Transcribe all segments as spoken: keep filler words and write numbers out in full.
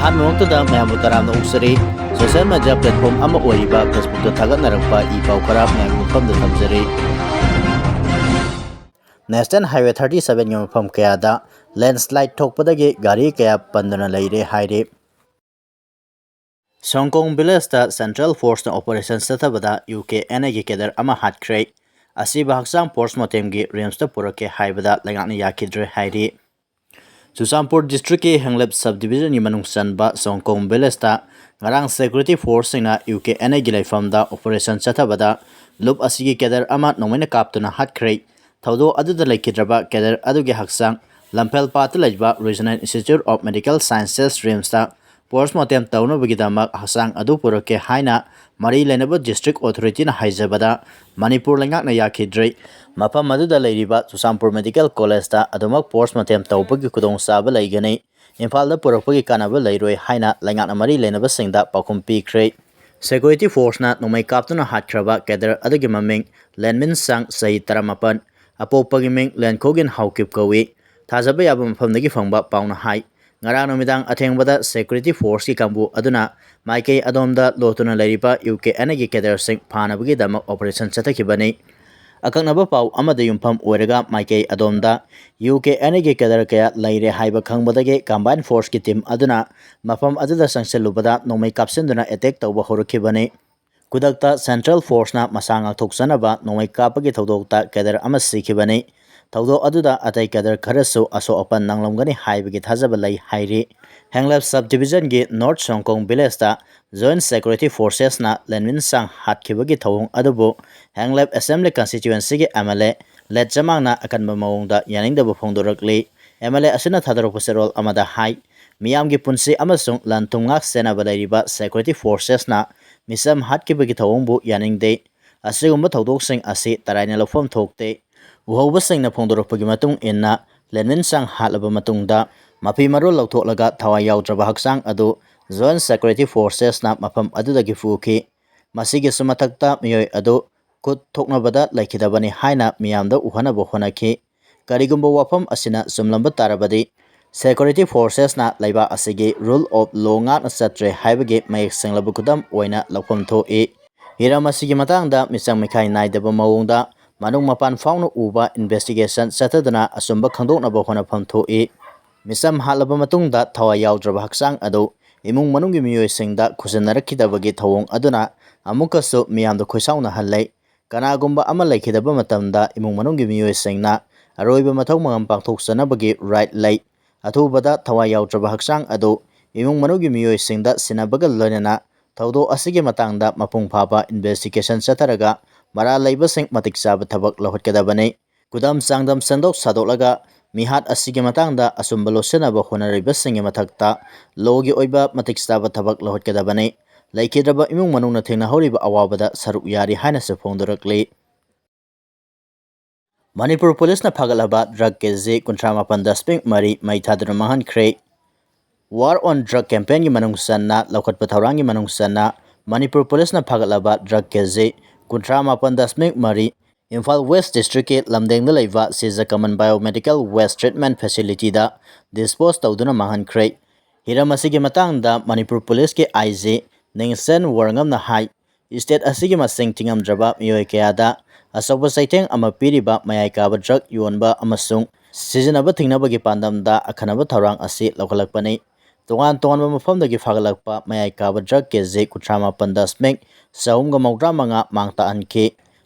ꯑꯍꯥꯟꯕꯃꯛꯇꯗ ꯃꯌꯥꯝꯕꯨ ꯇꯔꯥꯝꯅ ꯑꯣꯛꯆꯔꯤ꯫ Social media platform ꯑꯃ ꯑꯣꯏꯔꯤꯕ Facebookꯇ ꯊꯥꯒꯠꯅꯔꯛꯄ ꯏ ꯄꯥꯎ ꯈꯔ ꯃꯌꯥꯝꯒꯤ ꯃꯐꯝꯗ ꯊꯝꯖꯔꯤ꯫ National Highway thirty sevenꯒꯤ ꯃꯐꯝ ꯀꯌꯥꯗ landslide ꯊꯣꯛꯄꯗꯒꯤ ꯒꯥꯔꯤ ꯀꯌꯥ ꯄꯟꯗꯨꯅ ꯂꯩꯔꯦ ꯍꯥꯏꯔꯤ꯫ ꯁꯣꯡꯀꯣꯡ villageꯇ Central Forceꯅ operation ꯆꯠꯊꯕꯗ UKNAꯒꯤ cadre ꯑꯃ ꯍꯥꯠꯈ꯭ꯔꯦ꯫ ꯑꯁꯤꯕ ꯍꯛꯆꯥꯡ post mortemꯒꯤ RIMSꯇ ꯄꯨꯔꯛꯀꯦ ꯍꯥꯏꯕꯗ ꯂꯩꯉꯥꯛꯅ ꯌꯥꯈꯤꯗ꯭ꯔꯦ ꯍꯥꯏꯔꯤ꯫ ꯆꯨꯔꯆꯥꯟꯄꯨꯔ districtꯀꯤ ꯍꯦꯡꯂꯦꯞ subdivisionꯒꯤ ꯃꯅꯨꯡ ꯆꯟꯕ ꯁꯣꯡꯀꯣꯡ villageꯇ ꯉꯔꯥꯡ security forceꯁꯤꯡꯅ UKNAꯒꯤ ꯂꯩꯐꯝꯗ operation ꯆꯠꯊꯕꯗ ꯂꯨꯞ ꯑꯁꯤꯒꯤ cadre ꯑꯃ ꯅꯣꯡꯃꯩꯅ ꯀꯥꯞꯇꯨꯅ ꯍꯥꯠꯈ꯭ꯔꯦ꯫ ꯊꯧꯗꯣꯛ ꯑꯗꯨꯗ ꯂꯩꯈꯤꯗ꯭ꯔꯕ cadre ꯑꯗꯨꯒꯤ ꯍꯛꯆꯥꯡ ꯂꯝꯐꯦꯜꯄꯥꯠꯇ ꯂꯩꯕ Regional Institute of Medical Sciences RIMSꯇ post mortem ꯇꯧꯅꯕꯒꯤꯗꯃꯛ ꯍꯛꯆꯥꯡ ꯑꯗꯨ ꯄꯨꯔꯛꯀꯦ ꯍꯥꯏꯅ ꯃꯔꯤ ꯂꯩꯅꯕ district authorityꯅ ꯍꯥꯏꯖꯕꯗ, ꯃꯅꯤꯄꯨꯔ ꯂꯩꯉꯥꯛꯅ ꯌꯥꯈꯤꯗ꯭ꯔꯦ꯫ ꯃꯐꯝ ꯑꯗꯨꯗ ꯂꯩꯔꯤꯕ ꯆꯨꯔꯆꯥꯟꯄꯨꯔ Medical Collegeꯇ ꯑꯗꯨꯃꯛ post mortem ꯇꯧꯕꯒꯤ ꯈꯨꯗꯣꯡꯆꯥꯕ ꯂꯩꯒꯅꯤ꯫ ꯏꯝꯐꯥꯜꯗ ꯄꯨꯔꯛꯄꯒꯤ ꯀꯥꯟꯅꯕ ꯂꯩꯔꯣꯏ ꯍꯥꯏꯅ ꯂꯩꯉꯥꯛꯅ ꯃꯔꯤ ꯂꯩꯅꯕꯁꯤꯡꯗ ꯄꯥꯎꯈꯨꯝ ꯄꯤꯈ꯭ꯔꯦ꯫ Security forceꯅ ꯅꯣꯡꯃꯩ ꯀꯥꯞꯇꯨꯅ ꯍꯥꯠꯈ꯭ꯔꯕ cadre ꯑꯗꯨꯒꯤ ꯃꯃꯤꯡ ꯂꯦꯟꯃꯤꯟ ꯁꯥꯡ, ꯆꯍꯤ ꯇꯔꯥꯃꯥꯄꯟ, ꯑꯄꯣꯛꯄꯒꯤ ꯃꯤꯡ ꯂꯦꯟꯈꯣꯒꯤꯟ ꯍꯥꯎꯀꯤꯞ ꯀꯧꯏ꯫ ꯊꯥꯖꯕ ꯌꯥꯕ ꯃꯐꯝꯗꯒꯤ ꯐꯪꯕ ꯄꯥꯎꯅ ꯍꯥꯏ꯫ ꯉꯔꯥꯡ ꯅꯨꯃꯤꯗꯥꯡ ꯑꯊꯦꯡꯕꯗ security forceꯀꯤ ꯀꯥꯡꯕꯨ ꯑꯗꯨꯅ ꯃꯥꯏꯀꯩ ꯑꯗꯣꯝꯗ ꯂꯣꯠꯇꯨꯅ ꯂꯩꯔꯤꯕ UKNAꯒꯤ cadreꯁꯤꯡ ꯐꯥꯅꯕꯒꯤꯗꯃꯛ operation ꯆꯠꯊꯈꯤꯕꯅꯤ꯫ ꯑꯀꯛꯅꯕ ꯄꯥꯎ ꯑꯃꯗ ꯌꯨꯝꯐꯝ ꯑꯣꯏꯔꯒ ꯃꯥꯏꯀꯩ ꯑꯗꯣꯝꯗ UKNAꯒꯤ cadre ꯀꯌꯥ ꯂꯩꯔꯦ ꯍꯥꯏꯕ ꯈꯪꯕꯗꯒꯤ combined forceꯀꯤ team ꯑꯗꯨꯅ ꯃꯐꯝ ꯑꯗꯨꯗ ꯆꯪꯁꯤꯜꯂꯨꯕꯗ ꯅꯣꯡꯃꯩ ꯀꯥꯞꯁꯤꯟꯗꯨꯅ attack ꯇꯧꯕ ꯍꯧꯔꯛꯈꯤꯕꯅꯤ꯫ ꯈꯨꯗꯛꯇ Central Forceꯅ ꯃꯁꯥ ꯉꯥꯛꯊꯣꯛꯆꯅꯕ ꯅꯣꯡꯃꯩ ꯀꯥꯞꯄꯒꯤ ꯊꯧꯗꯣꯛꯇ cadre ꯑꯃ ꯁꯤꯈꯤꯕꯅꯤ꯫ ꯊꯧꯗꯣꯛ ꯑꯗꯨꯗ ꯑꯇꯩ cadre ꯈꯔꯁꯨ ꯑꯁꯣꯛ ꯑꯄꯟ ꯅꯪꯂꯝꯒꯅꯤ ꯍꯥꯏꯕꯒꯤ ꯊꯥꯖꯕ ꯂꯩ ꯍꯥꯏꯔꯤ꯫ ꯍꯦꯡꯂꯦꯞ subdivisionꯒꯤ North Songkong villageꯇ Joint Security Forcesꯅ ꯂꯦꯟꯃꯤꯟ ꯁꯥꯡ ꯍꯥꯠꯈꯤꯕꯒꯤ ꯊꯧꯑꯣꯡ ꯑꯗꯨꯕꯨ ꯍꯦꯡꯂꯦꯞ Assembly Constituencyꯒꯤ MLA ꯂꯦꯠ ꯆꯃꯥꯡꯅ ꯑꯀꯟꯕ ꯃꯑꯣꯡꯗ ꯌꯥꯅꯤꯡꯗꯕ ꯐꯣꯡꯗꯣꯔꯛꯂꯤ꯫ MLA ꯑꯁꯤꯅ ꯊꯥꯗꯣꯔꯛꯄ ꯆꯦꯔꯣꯜ ꯑꯃꯗ ꯍꯥꯏ, ꯃꯤꯌꯥꯝꯒꯤ ꯄꯨꯟꯁꯤ ꯑꯃꯁꯨꯡ ꯂꯟ ꯊꯨꯝ ꯉꯥꯛ ꯁꯦꯟꯅꯕ ꯂꯩꯔꯤꯕ security forcesꯅ ꯃꯤꯆꯝ ꯍꯥꯠꯈꯤꯕꯒꯤ ꯊꯧꯑꯣꯡꯕꯨ ꯌꯥꯅꯤꯡꯗꯦ꯫ ꯑꯁꯤꯒꯨꯝꯕ ꯊꯧꯗꯣꯛꯁꯤꯡ ꯑꯁꯤ ꯇꯔꯥꯏꯅ ꯂꯧꯐꯝ ꯊꯣꯛꯇꯦ꯫ ꯎꯍꯧꯕꯁꯤꯡꯅ ꯐꯣꯡꯗꯣꯔꯛꯄꯒꯤ ꯃꯇꯨꯡ ꯏꯟꯅ, ꯂꯦꯟꯃꯤꯟ ꯁꯥꯡ ꯍꯥꯠꯂꯕ ꯃꯇꯨꯡꯗ ꯃꯐꯤ ꯃꯔꯣꯜ ꯂꯧꯊꯣꯛꯂꯒ ꯊꯋꯥꯏ ꯌꯥꯎꯗ꯭ꯔꯕ ꯍꯛꯆꯥꯡ ꯑꯗꯨ Joint Security Forcesꯅ ꯃꯐꯝ ꯑꯗꯨꯗꯒꯤ ꯄꯨꯈꯤ꯫ ꯃꯁꯤꯒꯤꯁꯨ ꯃꯊꯛꯇ ꯃꯤꯑꯣꯏ ꯑꯗꯨ ꯈꯨꯠ ꯊꯣꯛꯅꯕꯗ ꯂꯩꯈꯤꯗꯕꯅꯤ ꯍꯥꯏꯅ ꯃꯤꯌꯥꯝꯗ ꯎꯍꯟꯅꯕ ꯍꯣꯠꯅꯈꯤ꯫ ꯀꯔꯤꯒꯨꯝꯕ ꯋꯥꯐꯝ ꯑꯁꯤꯅ ꯆꯨꯝꯂꯝꯕ ꯇꯥꯔꯕꯗꯤ, Security forcesꯅ ꯂꯩꯕꯥꯛ ꯑꯁꯤꯒꯤ rule of law ꯉꯥꯛꯅ ꯆꯠꯇ꯭ꯔꯦ ꯍꯥꯏꯕꯒꯤ ꯃꯌꯦꯛ ꯁꯦꯡꯂꯕ ꯈꯨꯗꯝ ꯑꯣꯏꯅ ꯂꯧꯐꯝ ꯊꯣꯛꯏ꯫ ꯍꯤꯔꯝ ꯑꯁꯤꯒꯤ ꯃꯇꯥꯡꯗ ꯃꯤꯆꯪ ꯃꯤꯈꯥꯏ ꯅꯥꯏꯗꯕ ꯃꯑꯣꯡꯗ ꯃꯅꯨꯡ ꯃꯄꯥꯟ ꯐꯥꯎꯅ ꯎꯕ investigation ꯆꯠꯊꯗꯨꯅ ꯑꯆꯨꯝꯕ ꯈꯪꯗꯣꯛꯅꯕ ꯍꯣꯠꯅꯐꯝ ꯊꯣꯛꯏ꯫ ꯃꯤꯆꯝ ꯍꯥꯠꯂꯕ ꯃꯇꯨꯡꯗ ꯊꯋꯥꯏ ꯌꯥꯎꯗ꯭ꯔꯕ ꯍꯛꯆꯥꯡ ꯑꯗꯨ ꯏꯃꯨꯡ ꯃꯅꯨꯡꯒꯤ ꯃꯤꯑꯣꯏꯁꯤꯡꯗ ꯈꯨꯖꯤꯟꯅꯔꯛꯈꯤꯗꯕꯒꯤ ꯊꯧꯑꯣꯡ ꯑꯗꯨꯅ ꯑꯃꯨꯛꯀꯁꯨ ꯃꯤꯌꯥꯝꯗ ꯈꯣꯏꯁꯥꯎꯅꯍꯜꯂꯦ꯫ ꯀꯅꯥꯒꯨꯝꯕ ꯑꯃ ꯂꯩꯈꯤꯗꯕ ꯃꯇꯝꯗ ꯏꯃꯨꯡ ꯃꯅꯨꯡꯒꯤ ꯃꯤꯑꯣꯏꯁꯤꯡꯅ ꯑꯔꯣꯏꯕ ꯃꯊꯧ ꯃꯉꯝ ꯄꯥꯡꯊꯣꯛꯆꯅꯕꯒꯤ right ꯂꯩ꯫ ꯑꯊꯨꯕꯗ ꯊꯋꯥꯏ ꯌꯥꯎꯗ꯭ꯔꯕ ꯍꯛꯆꯥꯡ ꯑꯗꯨ ꯏꯃꯨꯡ ꯃꯅꯨꯡꯒꯤ ꯃꯤꯑꯣꯏꯁꯤꯡꯗ ꯁꯤꯟꯅꯕꯒ ꯂꯣꯏꯅꯅ ꯊꯧꯗꯣꯛ ꯑꯁꯤꯒꯤ ꯃꯇꯥꯡꯗ ꯃꯄꯨꯡ ꯐꯥꯕ investigation ꯆꯠꯊꯔꯒ ꯃꯔꯥꯜ ꯂꯩꯕꯁꯤꯡ ꯃꯇꯤꯛ ꯆꯥꯕ ꯊꯕꯛ ꯂꯧꯈꯠꯀꯗꯕꯅꯤ꯫ ꯈꯨꯗꯝ ꯆꯥꯡꯗꯝ ꯁꯦꯝꯗꯣꯛ ꯁꯥꯗꯣꯛꯂꯒ ꯃꯤꯍꯥꯠ ꯑꯁꯤꯒꯤ ꯃꯇꯥꯡꯗ ꯑꯆꯨꯝꯕ ꯂꯣꯠꯁꯤꯟꯅꯕ ꯍꯣꯠꯅꯔꯤꯕꯁꯤꯡꯒꯤ ꯃꯊꯛꯇ lawꯒꯤ ꯑꯣꯏꯕ ꯃꯇꯤꯛ ꯆꯥꯕ ꯊꯕꯛ ꯂꯧꯈꯠꯀꯗꯕꯅꯤ꯫ ꯂꯩꯈꯤꯗ꯭ꯔꯕ ꯏꯃꯨꯡ ꯃꯅꯨꯡꯅ ꯊꯦꯡꯅꯍꯧꯔꯤꯕ ꯑꯋꯥꯕꯗ ꯁꯔꯨꯛ ꯌꯥꯔꯤ ꯍꯥꯏꯅꯁꯨ ꯐꯣꯡꯗꯣꯔꯛꯂꯤ꯫ ꯃꯅꯤꯄꯨꯔ ꯄꯨꯂꯤꯁꯅ ꯐꯥꯒꯠꯂꯕ drug ꯀꯦꯖꯤ ꯀꯨꯟꯊ꯭ꯔꯥ ꯃꯥꯄꯟ ꯗꯁꯃꯤꯛ ꯃꯔꯤ ꯃꯩ ꯊꯥꯗꯨꯅ ꯃꯥꯡꯍꯟꯈ꯭ꯔꯦ꯫ War on Drug campaignꯒꯤ ꯃꯅꯨꯡ ꯆꯟꯅ ꯂꯧꯈꯠꯄ ꯊꯧꯔꯥꯡꯒꯤ ꯃꯅꯨꯡ ꯆꯟꯅ ꯃꯅꯤꯄꯨꯔ ꯄꯨꯂꯤꯁꯅ ꯐꯥꯒꯠꯂꯕ drug ꯀꯦꯖꯤ ꯀꯨꯟꯊ꯭ꯔꯥ ꯃꯥꯄꯟ ꯗꯁꯃꯤꯛ ꯃꯔꯤ ꯏꯝꯐꯥꯜ West Districtꯀꯤ ꯂꯝꯗꯦꯡꯗ ꯂꯩꯕ ꯁꯤꯖ Common Biomedical Waste Treatment Facilityꯗ dispose ꯇꯧꯗꯨꯅ ꯃꯥꯡꯍꯟꯈ꯭ꯔꯦ꯫ ꯍꯤꯔꯝ ꯑꯁꯤꯒꯤ ꯃꯇꯥꯡꯗ ꯃꯅꯤꯄꯨꯔ ꯄꯨꯂꯤꯁꯀꯤ IG ꯅꯤꯡꯁꯦꯟ ꯋꯥꯔꯉꯝꯅ ꯍꯥꯏ, state ꯑꯁꯤꯒꯤ ꯃꯁꯤꯡ ꯊꯤꯉꯝꯗ꯭ꯔꯕ ꯃꯤꯑꯣꯏ ꯀꯌꯥꯗ ꯑꯆꯧꯕ ꯆꯩꯊꯦꯡ ꯑꯃ ꯄꯤꯔꯤꯕ ꯃꯌꯥꯏ ꯀꯥꯕ drug ꯌꯣꯟꯕ ꯑꯃꯁꯨꯡ ꯁꯤꯖꯤꯟꯅꯕ ꯊꯤꯡꯅꯕꯒꯤ ꯄꯥꯟꯗꯝꯗ ꯑꯈꯟꯅꯕ ꯊꯧꯔꯥꯡ ꯑꯁꯤ ꯂꯧꯈꯠꯂꯛꯄꯅꯤ꯫ ꯇꯣꯉꯥꯟ ꯇꯣꯉꯥꯟꯕ ꯃꯐꯝꯗꯒꯤ ꯐꯥꯒꯠꯂꯛꯄ ꯃꯌꯥꯏ ꯀꯥꯕ drug ꯀꯦꯖꯤ ꯀꯨꯟꯊ꯭ꯔꯥ ꯃꯥꯄꯟ ꯗꯁꯃꯤꯛ ꯆꯍꯨꯝꯒ ꯃꯧꯗ꯭ꯔꯥ ꯃꯉꯥ ꯃꯥꯡ ꯇꯥꯛꯍꯟꯈꯤ꯫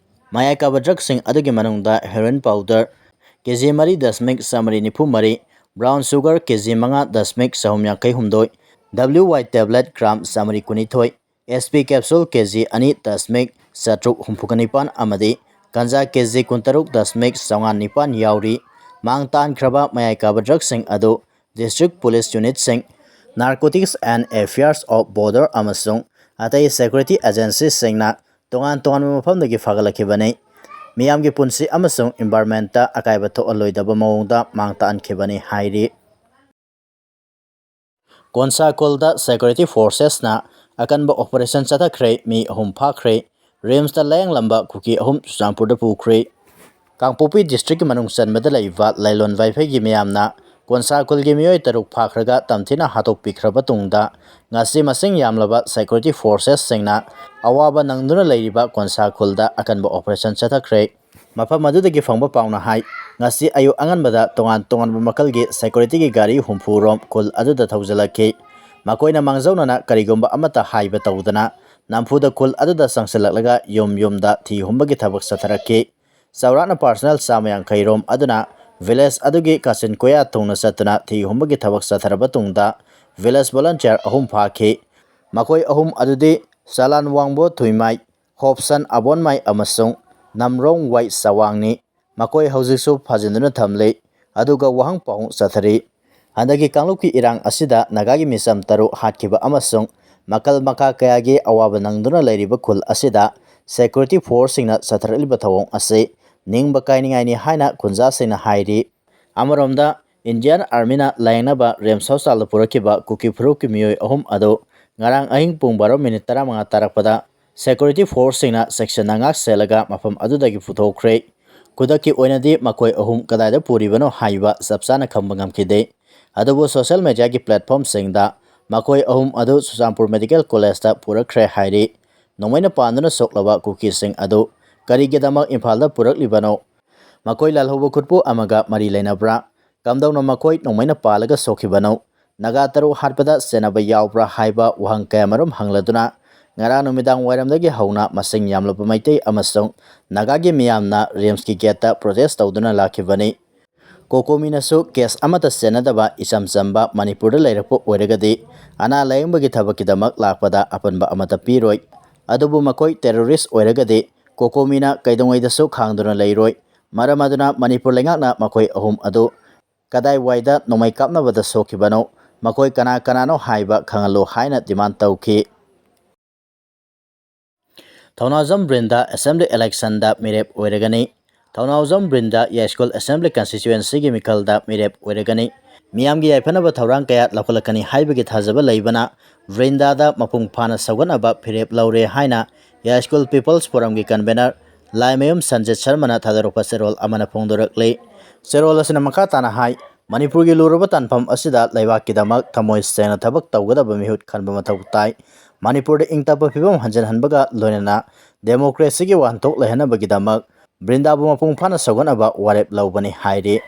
ꯃꯌꯥꯏ ꯀꯥꯕ drugꯁꯤꯡ ꯑꯗꯨꯒꯤ ꯃꯅꯨꯡꯗ heroin powder ꯀꯦꯖꯤ ꯃꯔꯤ ꯗꯁꯃꯤꯛ ꯆꯥꯃꯔꯤ ꯅꯤꯐꯨ ꯃꯔꯤ, brown sugar ꯀꯦꯖꯤ ꯃꯉꯥ ꯗꯁꯃꯤꯛ ꯆꯍꯨꯝ ꯌꯥꯡꯈꯩ ꯍꯨꯝꯗꯣꯏ, WY tablet gram ꯆꯥꯃꯔꯤ ꯀꯨꯟꯅꯤꯊꯣꯏ, SP capsule ꯀꯦꯖꯤ ꯑꯅꯤ ꯗꯁꯃꯤꯛ ꯆꯥꯇ꯭ꯔꯨꯛ ꯍꯨꯝꯐꯨꯒ ꯅꯤꯄꯥꯟ ꯑꯃꯗꯤ ꯒꯟꯖꯥ ꯀꯦꯖꯤ ꯀꯨꯟꯇꯔꯨꯛ ꯗꯁꯃꯤꯛ ꯆꯥꯝꯃꯉꯥ ꯅꯤꯄꯥꯟ ꯌꯥꯎꯔꯤ꯫ ꯃꯥꯡ ꯇꯥꯛꯍꯟꯈ꯭ꯔꯕ ꯃꯌꯥꯏ ꯀꯥꯕ drugꯁꯤꯡ ꯑꯗꯨ district police unitꯁꯤꯡ, Narcotics and Affairs of Border ꯑꯃꯁꯨꯡ ꯑꯇꯩ security agencyꯁꯤꯡꯅ ꯇꯣꯉꯥꯟ ꯇꯣꯉꯥꯟꯕ ꯃꯐꯝꯗꯒꯤ ꯐꯥꯒꯠꯂꯛꯈꯤꯕꯅꯤ꯫ ꯃꯤꯌꯥꯝꯒꯤ ꯄꯨꯟꯁꯤ ꯑꯃꯁꯨꯡ environmentꯇ ꯑꯀꯥꯏꯕ ꯊꯣꯛꯍꯜꯂꯣꯏꯗꯕ ꯃꯑꯣꯡꯗ ꯃꯥꯡ ꯇꯥꯛꯍꯟꯈꯤꯕꯅꯤ ꯍꯥꯏꯔꯤ꯫ ꯀꯣꯟꯁꯥꯀꯣꯜꯗ security forcesꯅ ꯑꯀꯟꯕ operation ꯆꯠꯊꯈ꯭ꯔꯦ, ꯃꯤ ꯑꯍꯨꯝ ꯐꯥꯈ꯭ꯔꯦ꯫ RIMSꯇ ꯂꯥꯌꯦꯡꯂꯝꯕ ꯀꯨꯀꯤ ꯑꯍꯨꯝ ꯆꯨꯔꯆꯥꯟꯄꯨꯔꯗ ꯄꯨꯈ꯭ꯔꯦ꯫ ꯀꯥꯡꯄꯣꯛꯄꯤ districtꯀꯤ ꯃꯅꯨꯡ ꯆꯟꯕꯗ ꯂꯩꯕ ꯂꯥꯏꯂꯣꯟ ꯋꯥꯏꯐꯩꯒꯤ ꯃꯤꯌꯥꯝꯅ ꯀꯣꯟꯁꯥ ꯈꯨꯜꯒꯤ ꯃꯤꯑꯣꯏ ꯇꯔꯨꯛ ꯐꯥꯈ꯭ꯔꯒ ꯇꯝꯊꯤꯅ ꯍꯥꯠꯇꯣꯛꯄꯤꯈ꯭ꯔꯕ ꯇꯨꯡꯗ, ꯉꯁꯤ ꯃꯁꯤꯡ ꯌꯥꯝꯂꯕ security forcesꯁꯤꯡꯅ ꯑꯋꯥꯕ ꯅꯪꯗꯨꯅ ꯂꯩꯔꯤꯕ ꯀꯣꯟꯁꯥ ꯈꯨꯜꯗ ꯑꯀꯟꯕ operation ꯆꯠꯊꯈ꯭ꯔꯦ꯫ ꯃꯐꯝ ꯑꯗꯨꯗꯒꯤ ꯐꯪꯕ ꯄꯥꯎꯅ ꯍꯥꯏ, ꯉꯁꯤ ꯑꯌꯨꯛ ꯑꯉꯟꯕꯗ ꯇꯣꯉꯥꯟ ꯇꯣꯉꯥꯟꯕ ꯃꯈꯜꯒꯤ securityꯒꯤ ꯒꯥꯔꯤ ꯍꯨꯝꯐꯨ ꯔꯣꯝ ꯈꯨꯜ ꯑꯗꯨꯗ ꯊꯧꯖꯤꯜꯂꯛꯈꯤ꯫ ꯃꯈꯣꯏꯅ ꯃꯥꯡꯖꯧꯅꯅ ꯀꯔꯤꯒꯨꯝꯕ ꯑꯃꯠꯇ ꯍꯥꯏꯕ ꯇꯧꯗꯅ ꯅꯝꯐꯨꯗ ꯈꯨꯜ ꯑꯗꯨꯗ ꯆꯪꯁꯤꯜꯂꯛꯂꯒ ꯌꯨꯝ ꯌꯨꯝꯗ ꯊꯤ ꯍꯨꯝꯕꯒꯤ ꯊꯕꯛ ꯆꯠꯊꯔꯛꯈꯤ꯫ ꯆꯥꯎꯔꯥꯛꯅ personnel ꯆꯥꯝꯃ ꯌꯥꯡꯈꯩ ꯔꯣꯝ ꯑꯗꯨꯅ village ꯑꯗꯨꯒꯤ ꯀꯥꯆꯤꯟ ꯀꯣꯌꯥ ꯊꯨꯡꯅ ꯆꯠꯇꯨꯅ ꯊꯤ ꯍꯨꯝꯕꯒꯤ ꯊꯕꯛ ꯆꯠꯊꯔꯕ ꯇꯨꯡꯗ, village volunteer ꯑꯍꯨꯝ ꯐꯥꯈꯤ꯫ ꯃꯈꯣꯏ ꯑꯍꯨꯝ ꯑꯗꯨꯗꯤ ꯆꯂꯥꯟ ꯋꯥꯡꯕꯣ ꯊꯨꯏꯃꯥꯏ, ꯍꯣꯞꯁꯟ ꯑꯕꯣꯟꯃꯥꯏ ꯑꯃꯁꯨꯡ ꯅꯝꯔꯣꯡ ꯋꯥꯏ ꯆꯋꯥꯡꯅꯤ꯫ ꯃꯈꯣꯏ ꯍꯧꯖꯤꯛꯁꯨ ꯐꯥꯖꯤꯟꯗꯨꯅ ꯊꯝꯂꯤ, ꯑꯗꯨꯒ ꯋꯥꯍꯪ ꯄꯥꯎꯍꯪ ꯆꯠꯊꯔꯤ꯫ ꯍꯟꯗꯛꯀꯤ ꯀꯥꯡꯂꯨꯞꯀꯤ ꯏꯔꯥꯡ ꯑꯁꯤꯗ ꯅꯥꯒꯥꯒꯤ ꯃꯤꯆꯝ ꯇꯔꯨꯛ ꯍꯥꯠꯈꯤꯕ ꯑꯃꯁꯨꯡ ꯃꯈꯜ ꯃꯈꯥ ꯀꯌꯥꯒꯤ ꯑꯋꯥꯕ ꯅꯪꯗꯨꯅ ꯂꯩꯔꯤꯕ ꯈꯨꯜ ꯑꯁꯤꯗ security forceꯁꯤꯡꯅ ꯆꯠꯊꯔꯛꯂꯤꯕ ꯊꯧꯑꯣꯡ ꯑꯁꯤ ꯅꯤꯡꯕ ꯀꯥꯏꯅꯤꯡꯉꯥꯏꯅꯤ ꯍꯥꯏꯅ ꯈꯨꯟꯖꯥꯁꯤꯡꯅ ꯍꯥꯏꯔꯤ꯫ ꯑꯃꯔꯣꯝꯗ, Indian Armyꯅ ꯂꯥꯌꯦꯡꯅꯕ RIMS hospitalꯗ ꯄꯨꯔꯛꯈꯤꯕ ꯀꯨꯀꯤ ꯐꯨꯔꯨꯞꯀꯤ ꯃꯤꯑꯣꯏ ꯑꯍꯨꯝ ꯑꯗꯨ ꯉꯔꯥꯡ ꯑꯍꯤꯡ ꯄꯨꯡ ꯕꯥꯔꯣ ꯃꯤꯅꯤꯠ ꯇꯔꯥꯃꯉꯥ ꯇꯥꯔꯛꯄꯗ security forceꯁꯤꯡꯅ ꯆꯦꯛꯁꯤꯟꯅ ꯉꯥꯛ ꯁꯦꯜꯂꯒ ꯃꯐꯝ ꯑꯗꯨꯗꯒꯤ ꯄꯨꯊꯣꯛꯈ꯭ꯔꯦ꯫ ꯈꯨꯗꯛꯀꯤ ꯑꯣꯏꯅꯗꯤ ꯃꯈꯣꯏ ꯑꯍꯨꯝ ꯀꯗꯥꯏꯗ ꯄꯨꯔꯤꯕꯅꯣ ꯍꯥꯏꯕ ꯆꯞ ꯆꯥꯅ ꯈꯪꯕ ꯉꯝꯈꯤꯗꯦ꯫ ꯑꯗꯨꯕꯨ social mediaꯒꯤ platformꯁꯤꯡꯗ ꯃꯈꯣꯏ ꯑꯍꯨꯝ ꯑꯗꯨ ꯆꯨꯔꯆꯥꯟꯄꯨꯔ Medical Collegeꯇ ꯄꯨꯔꯛꯈ꯭ꯔꯦ ꯍꯥꯏꯔꯤ꯫ ꯅꯣꯡꯃꯩꯅ ꯄꯥꯟꯗꯨꯅ ꯁꯣꯛꯂꯕ ꯀꯨꯀꯤꯁꯤꯡ ꯑꯗꯨ ꯀꯔꯤꯒꯤꯗꯃꯛ ꯏꯝꯐꯥꯜꯗ ꯄꯨꯔꯛꯂꯤꯕꯅꯣ? ꯃꯈꯣꯏ ꯂꯥꯜꯍꯧꯕ ꯈꯨꯠꯄꯨ ꯑꯃꯒ ꯃꯔꯤ ꯂꯩꯅꯕ꯭ꯔꯥ? ꯀꯝꯗꯧꯅ ꯃꯈꯣꯏ ꯅꯣꯡꯃꯩꯅ ꯄꯥꯜꯂꯒ ꯁꯣꯛꯈꯤꯕꯅꯣ? ꯅꯥꯒꯥ ꯇꯔꯨꯛ ꯍꯥꯠꯄꯗ ꯆꯦꯟꯅꯕ ꯌꯥꯎꯕ꯭ꯔꯥ ꯍꯥꯏꯕ ꯋꯥꯍꯪ ꯀꯌꯥꯃꯔꯨꯝ ꯍꯪꯂꯗꯨꯅ, ꯉꯔꯥꯡ ꯅꯨꯃꯤꯗꯥꯡ ꯋꯥꯏꯔꯝꯗꯒꯤ ꯍꯧꯅ ꯃꯁꯤꯡ ꯌꯥꯝꯂꯕ ꯃꯩꯇꯩ ꯑꯃꯁꯨꯡ ꯅꯥꯒꯥꯒꯤ ꯃꯤꯌꯥꯝꯅ RIMSꯀꯤ gateꯇ protest ꯇꯧꯗꯨꯅ ꯂꯥꯛꯈꯤꯕꯅꯤ꯫ COCOMIꯅꯁꯨ case ꯑꯃꯠꯇ ꯆꯦꯟꯅꯗꯕ ꯏꯆꯝ ꯆꯝꯕ ꯃꯅꯤꯄꯨꯔꯗ ꯂꯩꯔꯛꯄ ꯑꯣꯏꯔꯒꯗꯤ, ꯑꯅꯥ ꯂꯥꯌꯦꯡꯕꯒꯤ ꯊꯕꯛꯀꯤꯗꯃꯛ ꯂꯥꯛꯄꯗ ꯑꯄꯟꯕ ꯑꯃꯠꯇ ꯄꯤꯔꯣꯏ꯫ ꯑꯗꯨꯕꯨ ꯃꯈꯣꯏ terrorist ꯑꯣꯏꯔꯒꯗꯤ, COCOMIꯅ ꯀꯩꯗꯧꯉꯩꯗꯁꯨ ꯈꯥꯡꯗꯨꯅ ꯂꯩꯔꯣꯏ꯫ ꯃꯔꯝ ꯑꯗꯨꯅ ꯃꯅꯤꯄꯨꯔ ꯂꯩꯉꯥꯛꯅ ꯃꯈꯣꯏ ꯑꯍꯨꯝ ꯑꯗꯨ ꯀꯗꯥꯏꯋꯥꯏꯗ ꯅꯣꯡꯃꯩ ꯀꯥꯞꯅꯕꯗ ꯁꯣꯛꯈꯤꯕꯅꯣ, ꯃꯈꯣꯏ ꯀꯅꯥ ꯀꯅꯥꯅꯣ ꯍꯥꯏꯕ ꯈꯪꯍꯜꯂꯨ ꯍꯥꯏꯅ demand ꯇꯧꯈꯤ꯫ ꯊꯧꯅꯥꯎꯖꯝ ꯕ꯭ꯔꯤꯟꯗꯥ assembly electionꯗ ꯃꯤꯔꯦꯞ ꯑꯣꯏꯔꯒꯅꯤ꯫ ꯊꯧꯅꯥꯎꯖꯝ ꯕ꯭ꯔꯤꯟꯗꯥ ꯌꯥꯏꯁ꯭ꯀꯨꯜ assembly constituencyꯒꯤ ꯃꯤꯈꯜꯗ ꯃꯤꯔꯦꯞ ꯑꯣꯏꯔꯒꯅꯤ꯫ ꯃꯤꯌꯥꯝꯒꯤ ꯌꯥꯏꯐꯅꯕ ꯊꯧꯔꯥꯡ ꯀꯌꯥ ꯂꯧꯈꯠꯂꯛꯀꯅꯤ ꯍꯥꯏꯕꯒꯤ ꯊꯥꯖꯕ ꯂꯩꯕꯅ, ꯕ꯭ꯔꯤꯟꯗꯥꯗ ꯃꯄꯨꯡ ꯐꯥꯅ ꯁꯧꯒꯠꯅꯕ ꯐꯤꯔꯦꯞ ꯂꯧꯔꯦ ꯍꯥꯏꯅ ꯌꯥꯏꯁ꯭ꯀꯨꯜ People's Forumꯒꯤ convener ꯂꯥꯏꯃꯌꯨꯝ ꯁꯟꯖꯤꯠ ꯁꯔꯃꯅ ꯊꯥꯗꯣꯔꯛꯄ ꯆꯦꯔꯣꯜ ꯑꯃꯅ ꯐꯣꯡꯗꯣꯔꯛꯂꯤ꯫ ꯆꯦꯔꯣꯜ ꯑꯁꯤꯅ ꯃꯈꯥ ꯇꯥꯅ ꯍꯥꯏ, ꯃꯅꯤꯄꯨꯔꯒꯤ ꯂꯨꯔꯕ ꯇꯥꯟꯐꯝ ꯑꯁꯤꯗ ꯂꯩꯕꯥꯛꯀꯤꯗꯃꯛ ꯊꯃꯣꯏ ꯁꯦꯡꯅ ꯊꯕꯛ ꯇꯧꯒꯗꯕ ꯃꯤꯍꯨꯠ ꯈꯟꯕ ꯃꯊꯧ ꯇꯥꯏ꯫ ꯃꯅꯤꯄꯨꯔꯗ ꯏꯪ ꯇꯞꯄ ꯐꯤꯕꯝ ꯍꯟꯖꯤꯟꯍꯟꯕꯒ ꯂꯣꯏꯅꯅ ꯗꯦꯃꯣꯀ꯭ꯔꯦꯁꯤꯒꯤ ꯋꯥꯍꯟꯊꯣꯛ ꯂꯩꯍꯟꯅꯕꯒꯤꯗꯃꯛ ꯕ꯭ꯔꯤꯟꯗꯥꯕꯨ ꯃꯄꯨꯡ ꯐꯥꯅ ꯁꯧꯒꯠꯅꯕ ꯋꯥꯔꯦꯞ ꯂꯧꯕꯅꯤ ꯍꯥꯏꯔꯤ꯫